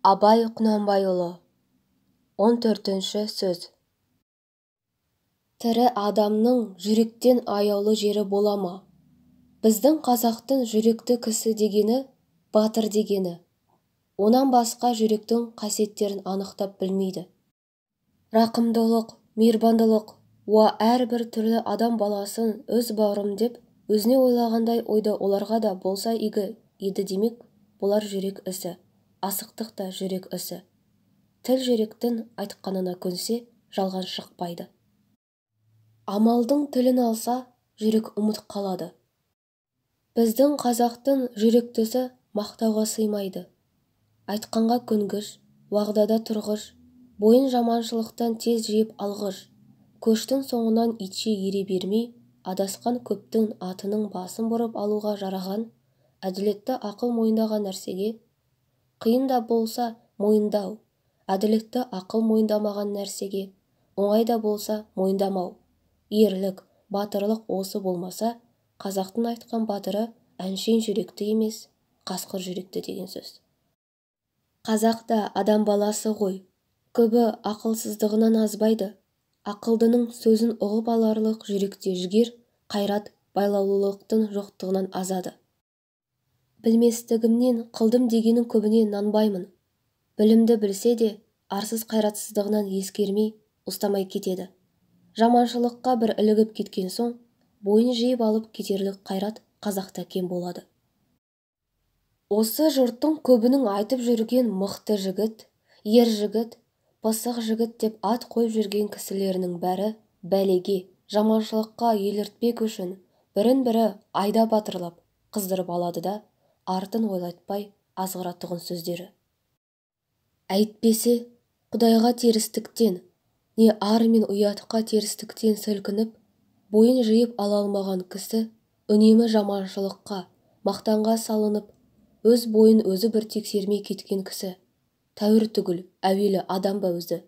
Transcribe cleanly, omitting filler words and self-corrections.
Абай Құнанбайұлы 14-ші сөз. Тірі адамның жүректен аяулы жері бола ма? Біздің қазақтың жүректі кісі дегені, батыр дегені. Онан басқа жүректің қасиеттерін анықтап білмейді. Рақымдылық, мейірбандылық, уа әрбір түрлі адам баласын өз бауырым деп өзіне ойлағандай ойда оларға да болса игі еді демек, болар жүрек ісі, асықтық та жүрек ісі. Тіл жүректің айтқанына көнсе, жалған шықпайды. Амалдың тілін алса, жүрек ұмыт қалады. Біздің қазақтың жүректісі мақтауға сыймайды. Айтқанға көнгіш, уағдада тұрғыш, бойын жаманшылықтан тез жиып алғыш, көштің соңынан итше ере бермей, адасқан көптің атының басын бұрып алуға жараған, әділетті ақыл мойындаған нәрсеге, қиын да болса мойындау, әділетті ақыл мойындамаған нәрсеге, оңай да болса мойындамау, ерлік, батырлық осы болмаса, қазақтың айтқан батыры әншейін жүректі емес, қасқыр жүректі деген сөз. Қазақ та адам баласы ғой, көбі ақылсыздығынан азбайды. Ақылдының сөзін ұғып аларлық жүректе жігер, қайрат, байлаулылықтың жоқтығынан азады. Білместігімнен қылдым дегенің көбіне нанбаймын. Білімді білсе де, арсыз қайратсыздығынан ескермей, ұстамай кетеді. Жаманшылыққа бір ілігіп кеткен соң, бойын жиып алып кетерлік қайрат қазақта кем болады. Осы жұрттың көбінің айтып жүрген мықты жігіт, ер жігіт, пысық жігіт деп ат қойып жүрген кісілерінің бәрі бәлеге, жаманшылыққа еліртпек үшін бірін-бірі айда батырлап, қыздырып алады да, артын ойлатпай азғыратұғын сөздері. Әйтпесе, Құдайға терістіктен, не ар мен ұятқа терістіктен сілкініп, бойын жиып ала алмаған кісі үнемі жаманшылыққа, мақтанға салынып, өз бойын өзі бір тексермей кеткен кісі, тәуір түгіл, әуелі адам ба өзі?